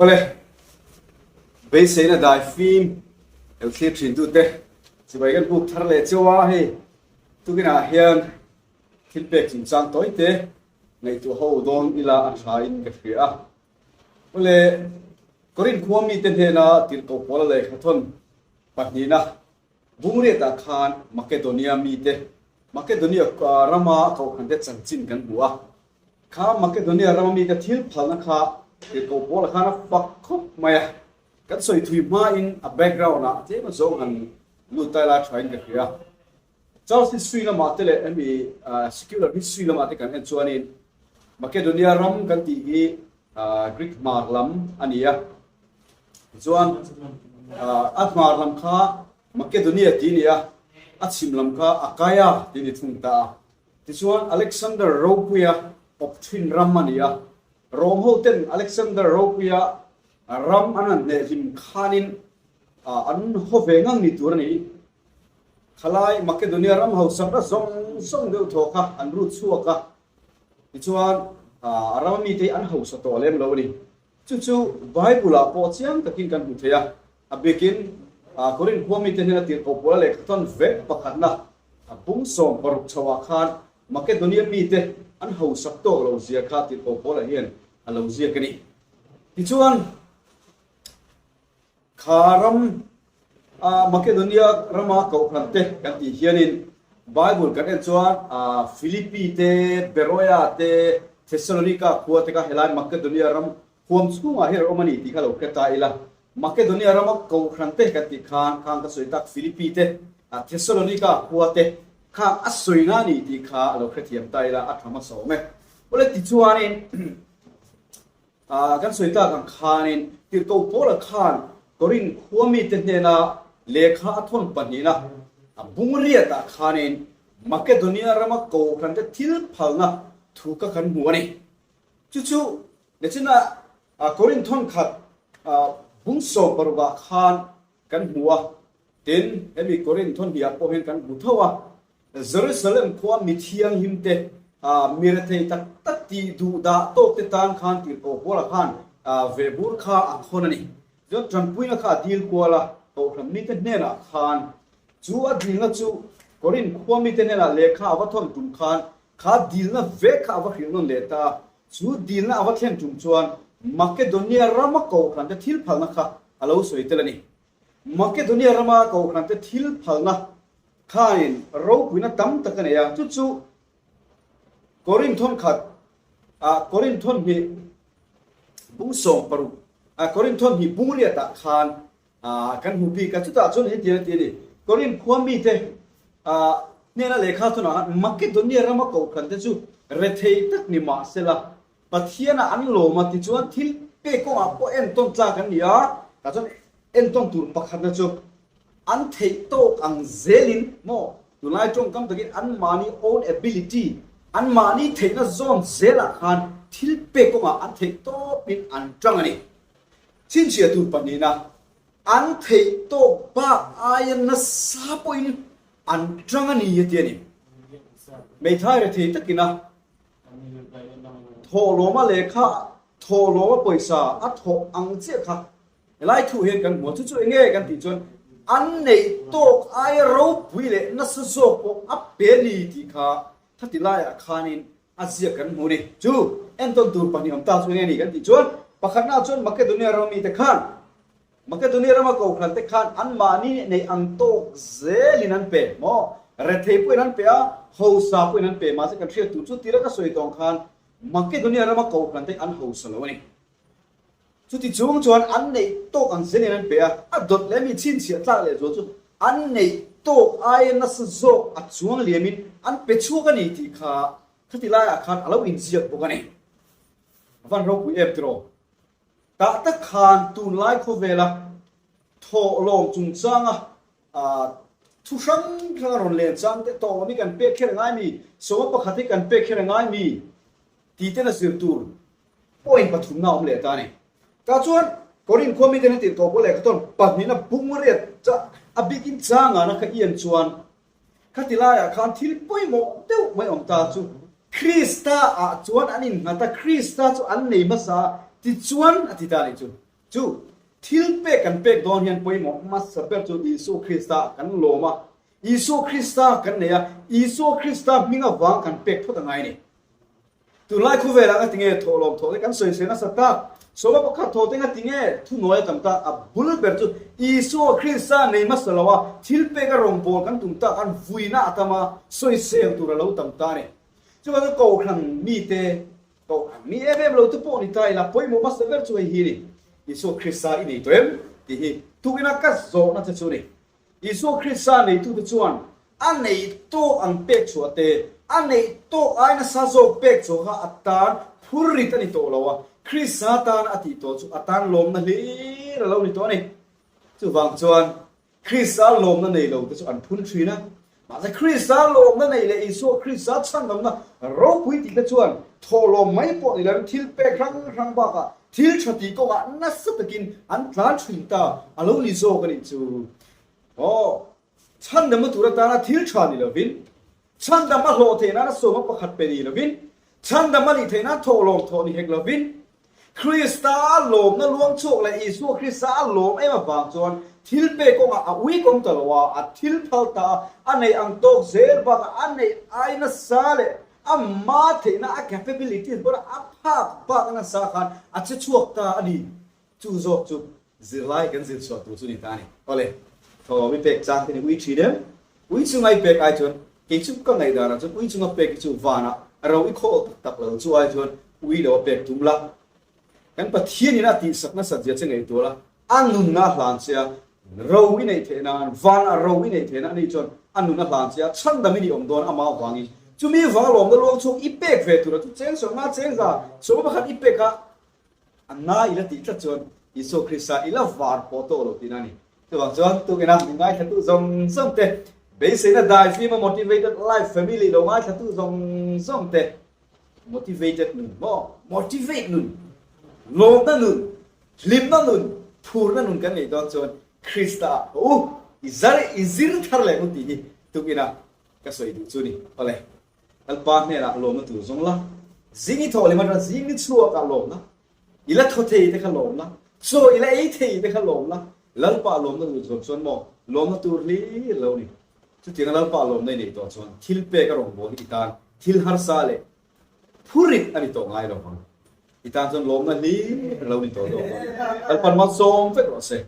Awle, beiseina dai fim lo thlir thin tute chibai kan buk thar leh cheu a, hei tukinah hian thil pek chungchang tawi te ngaihtuah ho dawn ila a tha in ka hria a. Awle, Korin khua mite hnena tirhkoh Paula lehkhathawn pahnihna Bungriatah khan Makedonia mite, Makedonia rama kohhrante chanchin kan hmu a. Kha Makedonia rama mite thil phalna kha tirhkoh Paula khan a fak khawp mai a. Kan sawi thui hmain a background-ah tlem a zawng han lut tai lai thain ka hria. Church history lamah te leh hemi secular history lamah te kan en chuanin Makedonia ram kan tih hi Greek hmar lam a ni a. Tichuan, a hmar lam kha Makedonia tih a ni a, a chhim lam kha Akaia tih a ni thung ta a. Tichuan, Alexander Ropuia awp thin ram a ni a. Rom hoten Alexander Ropuia ram an han hneh hlim khanin an haw ve ngang ni tur a ni. Khalai Makedonia ram hausakna zawng zawng deuh thaw kha an rut chhuak a. Tichuan, a rama mite hi an hausa tawh lem lo a ni. Chu chu Bible-ah pawh chiang takin kan hmu thei a, a bikin Korinth khua mite hnena tirhkoh Paula lehkhathawn vek pakhatna bung 16 chhoah khan Makedonia mite an hausak tawk lo zia kha tirhkoh Paula hian a lo ziak a ni. Tichuan, Kha ram a Makedonia rama kohhran te kan tih hianin Bible kan en chuan Philippi te, Beroia te, Thessalonika khua te kha helai Makedonia ram huam chhungah hian an awm a ni tih kha lo hre ta ila. Makedonia rama kohhran te kan tih khan khang ka sawi tak Philippi te, Thessalonika khua te khang a sawina a ni tih kha lo hrethiam ta ila a tha hmasa awm e. Awle tichuanin Kan sawi tak ang khanin Tirhkoh Paula khan Korinth khua mite hnena lehkha a thawn pahnihna a bung riatah khanin Makedonia rama kohhrante thil phalna thu kha kan hmu a ni. Chu chu nichina Korinth thawnkhat bung 16ah khan kan hmu a, tin hemi Korinth thawnhniah pawh hian kan hmu tho a. Jerusalem khua mi thianghlim te, mi rethei tak tak tih duh dah tawk te tan khan tirhkoh Paula khan vehbur kha a khawn a ni. Chuan tanpuina kha a dil kual a, kohhran mite hnenah khan chu a dilna chu Korinth khua mite hnenah lehkha a va thawn tum khan kha dilna vek kha a va hrilh nawn leh ta a. Chu dilna a va thlen tum chuan Makedonia rama kohhran te thil phalna kha a lo sawi tel a ni. Makedonia rama kohhran te thil phalna Khain ropuina tam tak a nei a, chu chu Korinth thawnkhat ah Korinth thawnhnih bung 16 ah Korinth thawnhnih bung riatah khan ah kan hmu bik a, chutah chuan hetiang a ti a ni, Korinth khua mite ah hnena lehkha thawnah khan Makedonia rama kohhran te chu rethei tak ni mah sela Pathianah an lawm a tichuan thil pek kawngah pawh entawn tlak an ni a, tah chuan entawn tur pakhatna chu An theih tawk ang zelin maw tunlai tawngkam takin anmahni own ability, anmahni theihna zawn zelah khan thil pek kawngah an theih tawpin an tang a ni. Chhinchhiah tur pahnihna, an theih tawk bak aia nasa pawhin an tang a ni a ti a ni. Hmeithai rethei takin a thawhlawma lehkha, thawhlawma pawisa a thawh ang chiah kha Helai thu hian kan hmu a, chu chu enge kan tih chuan an neih tawk aia ropui leh nasa zawk pawh a pe ni tih kha khati laiah khanin a ziak kan hmu a ni. Chu entawn tur pahnih awm ta chu enge ni kan tih chuan pakhatna chuan Makedonia rama mite khan Makedonia rama kohhran te khan anmahni neih ang tawk zelin an pe maw? Rethei pawhin an pe a, hausa pawhin an pe mahse kan hriat tur chu tira ka sawi tawng khan Makedonia rama kohhran te an hausa lo a ni. Chuti chung chuan an neih tawk ang zel in an pe a, a dawt leh mi chhinchhiah tlak leh zual chu an neih tawk aia nasa zawk a chuang liam in an pe chhuak a ni tih kha khati laiah khan a lo inziak bawk a ni. A van ropui em tiraw? Tah tak khan tunlai khawvela thawhlawm chungchanga thu hrang hrang a rawn len chang te tawhlawm hi kan pek kher a ngai mi, sawma pakhat hi kan pek kher a ngai mi tih ten a zir tur Point pathumna a awm leh ta a ni. Tah chuan Korinth khua miten a tirhkoh pawh lehkha tawn pahnihna bung riat chah a bikin changana kha ian chuan khati laiah khan thil pawimawh deuh mai awm ta chu Krista ah chuan an innghat a, Krista chu an nei hmasa a tichuan a ti ta a nih chu. Chu thil pek kan pek dawn hian pawimawh hmasa ber chu Isua Krista kan lawm a, Isua Krista kan nei a, Isua Krista hming avang kan pek phawt a ngai a ni. Tunlai khawvelah nga tinge thawhlawm thawh te kan sawi sawi nasa tak? Sawma pakhat thawh te nga tinge thunawi a tam tak? A bul ber chu Isua Krista nei hmasa lo a, thil pek a rawngbâwl kan tum tak an vuina a tam a, sawisel tur a lo tam ta a ni. Chuvang chu Kohhran mite Kohhran mi em em lo te pawh ni ta ila pawimawh hmasa ber chu hei hi a ni, Isua Krista i nei tawh em? tih hi tukina ka zawhna che chu a ni. Isua Krista neitute chuan a neih tawk ang pek chhuah te, a neih tawk ai nasa zawk pek chhuah kha a tan phur rit a ni tawh lo a, Krista tan a tih tawh chu a tan lawmna hlir a lo ni tawh a ni. Chuvang chuan Krista lawmna nei lo te chu an phun thin a, mahse Krista lawmna nei leh Isua Krista chhangamna ropui tih te chuan thawhlawm mai pawh ni lovin thil pek hrang hrang bakah thil tha tih kawngah nasa takin an tlan thin ta a lo ni zawk a nih chu. Aw, chhandamna tur atana thil tha ni lovin, chhandam a hlawh theih nana sawma pakhat pe ni lovin, chhandam a nih theih nan thawhlawm thawh ni hek lovin, Krista a lawmna luang chhuak leh Isua Krista a lawm em avang chuan thil pek kawngah a ui kawng ta lo a, a thil phal ta a, a neih ang tawk zel bakah a neih ai nasa leh a ma theihna a capabilities bawrah a phak bak nasa khan a che chhuak ta a ni. Chu zawk chu zirlai kan zir chhuah tur chu ni ta a ni. Awle, thawm i pek chang te ni ui thin em? Ui chunga i pek ai chuan kei chu ka ngaihdanah chuan ui chunga pek hi chu vanah ro i khawl tak tak lo chu ai chuan ui lo a pek tum la. Kan Pathianin a tihsak nasat zia che ngaihtuah la, a nunna a hlan che a, ro i neih theih nan, vanah ro i neih theih nan anih chuan a nun a hlan che a, chhandam i nih awm dawn amah avangin chumi vanga lawmna luang chhuak i pek ve tura chu cheng sawmnga cheng za sawma pakhat i pek a, A na i la tih tlat chuan Isua Krista i la var pawh tawh lo tihna a ni. Chuvang chuan tukina min ngaithlatu zawng zawng te, beiseina daifim a Motivated Life Family lo ngaithlatu zawng zawng te, Motivated nun maw? Motivate nun, lawmna nun, hlimna nun, phurna nun kan neih dawn chuan Krista ah ka u i zar i zir thar leh u tih hi tukina ka sawi duh chu ni. Awle. Lalpa hnenah lawmna tur zawng la, zing i thawh leh hman zing ni chhuakah lawmna, i la thaw thei te kha lawmna, chaw i la ei thei te kha lawmna, Lalpa lawmna tur zawng chuan maw lawmna tur hlir lo ni. Chutianga Lalpa lawmna i neih tawh chuan thil pek a rawngbâwl hi i tan thil harsa leh phurit a ni tawh ngai lo vang. I tan chuan lawmna hlir lo ni tawh zawk ang. Lalpan malsawm vek rawh se.